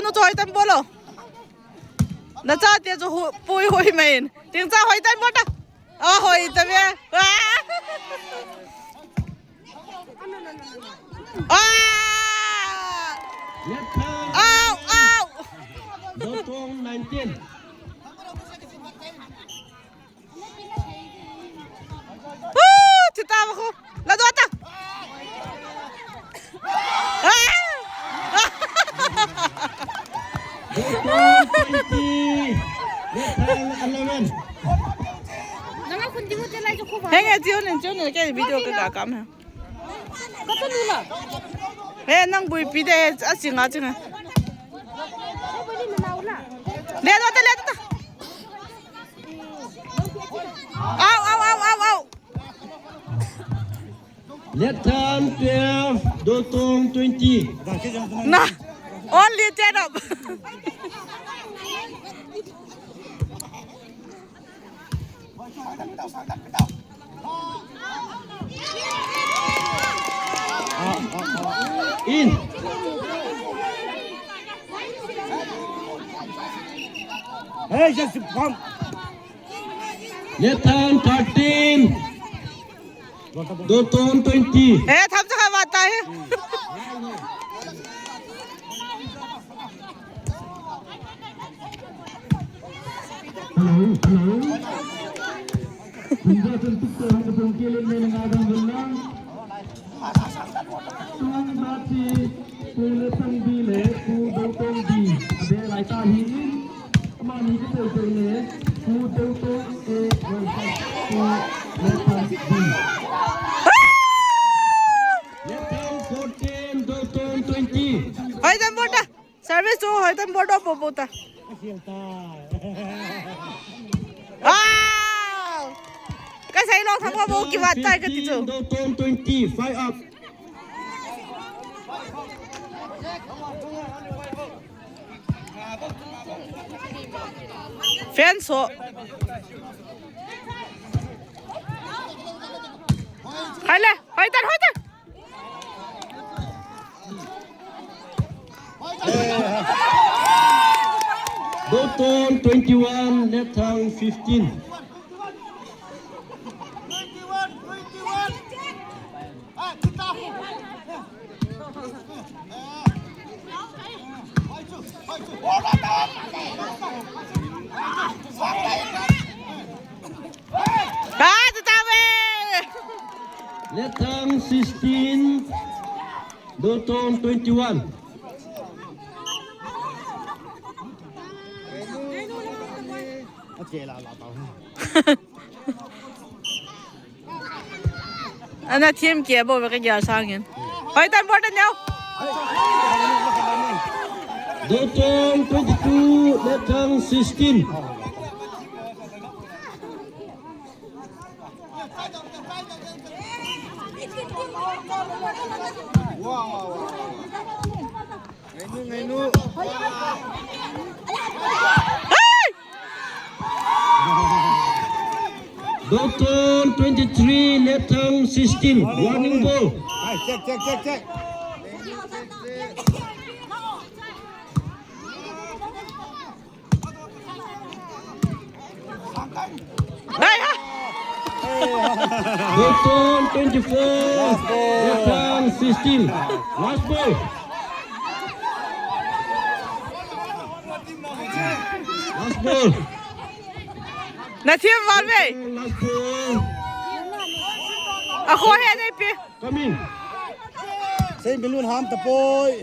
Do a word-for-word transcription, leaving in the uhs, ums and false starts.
Nu chu hoitah in bol o. Nachate chu hu-, pui hui mai in. Tingcha hoitah in bol ta. A hoitah ve. Ah! Ah! Left hand. Au, au! Dotong nineteen. Woo! Chuta ba ko. La dota. Ah! Dotong twenty. Left hand eleven. Nanga kun di mo te lai jo ko ba. Henge, chiu nin, chiu nin, ke video ka ka kam hai. Kata nula. He, nang buipi de, a chinga, chinga. Le dota, le dota. Au, au, au, au, au. Left hand twelve, Dotong twenty. Na, only ten up. In. Hey, just come. Left hand thirteen. Dotong twenty. Eh, tham cha kha bata hai. Hello, hello. Punja Celtic te hung tung ke le main ngadang bulang. Tung bati. Pu Letthang B le Pu Dotong B. Abe lai ta hi in. Amani kiti chu le Pu Dotong A versus Pu Letthang B. Letthang fourteen, Dotong twenty. Hoitah in bol ta. Service chu hoitah in bol doh popo ta. Ah! Ka sei lou tham ko bo ki wat tai ka ti chu. Dotong twenty, five up. Fence ho. Hai le, hoitah, hoitah. Dotong twenty-one, Letthang fifteen. Ka ti ta ve. Letthang sixteen, Dotong twenty-one. Ana team kia bo ka kia sangin. Hoitah in bol ta neo. Dotong twenty-two, Letthang sixteen. Dotong twenty-three, Letthang sixteen. Warning ball. Check, check, check, check. Dotong twenty-four, Letthang sixteen. Last ball. Last ball. Na team val ve. Last ball. A kho he nei pe. Come in. Sei bilun ham ta poi.